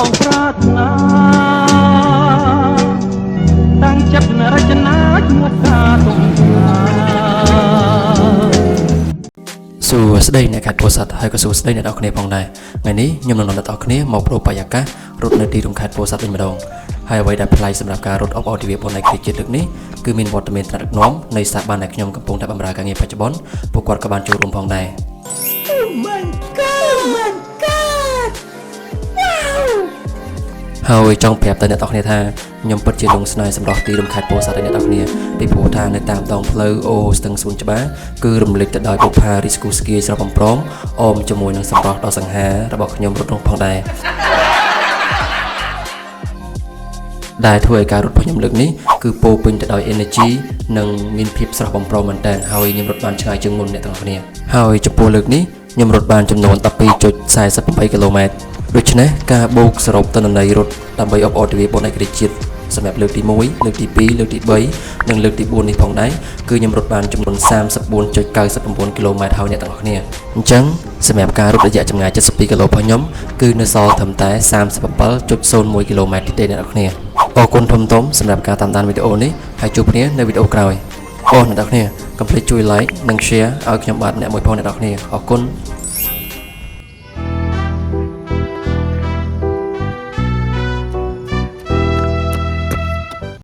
ងប្រាថ្នាតាំងចិត្តរចនាឈ្មោះការទុំថា សួស្តីអ្នកខេត្តពោធិ៍សាត់ហើយក៏សួស្តីអ្នកនរគ្នាផងដែរថ្ងៃនេះខ្ញុំនឹងនាំអ្នកនរគ្នាមកប្រូបរិយាកាសរត់នៅទីរួមខេត្តពោធិ៍សាត់វិញម្ដងហើយអ្វីដែលប្លែកសម្រាប់ការរត់អបអរទិវាបុណ្យឯករាជ្យជាតិលើកនេះគឺមានវត្តមានថ្នាក់ដឹកនាំនៃស្ថាប័នដែលខ្ញុំកំពុងតែបម្រើការងារបច្ចុប្បន្នពួកគាត់ក៏បានចូលរួមផងដែរ Oh my god! Wow! ហើយចង់ប្រាប់ទៅអ្នកនរគ្នាថាខ្ញុំពិតជាលងស្នេហ៍សម្រស់ទីរួមខេត្តពោធិ៍សាត់ឯអ្នកនរគ្នាពីព្រោះថានៅតាមដងផ្លូវអូស្ទឹងសួនច្បារគឺរំលេចទៅដោយបុប្ផារីស្គូស្គីស្រស់បំព្រងអមជាមួយនឹងសម្រស់ដ៏សង្ហារបស់ខ្ញុំរត់នោះផងដែរដែលធ្វើឲ្យការរត់របស់ខ្ញុំលើកនេះគឺពោរពេញទៅដោយ energy និងមានភាពស្រស់បំព្រងមែនទែនហើយខ្ញុំរត់បានឆ្ងាយជាងមុនអ្នកទាំងអស់គ្នាហើយចំពោះលើកនេះខ្ញុំរត់បានចំនួន12.48គីឡូម៉ែត្រដូច្នេះការបូកសរុបទិន្នន័យរត់ដើម្បីអបអរទិវាបុណ្យឯករាជ្យជាតិសម្រាប់លើកទី1លើកទី2លើកទី3និងលើកទី4នេះផងដែរគឺខ្ញុំរត់បានចំនួន34.99គីឡូម៉ែត្រហើយអ្នកទាំងអស់គ្នាអញ្ចឹងសម្រាប់ការរត់រយៈចម្ងាយ72គីឡូរបស់ខ្ញុំគឺនៅសល់ត្រឹមតែ37.01គីឡូម៉ែត្រទៀតទេអ្នកទាំងអស់គ្នាអរគុណធំធំសម្រាប់ការតាមដានវីដេអូនេះហើយជួបគ្នានៅវីដេអូក្រោយអូអ្នកទាំងអស់គ្នាកុំភ្លេចជួយ like និង share ឲ្យខ្ញុំបាទម្នាក់មួយផងអ្នកទាំងអស់គ្នាអរគុណ។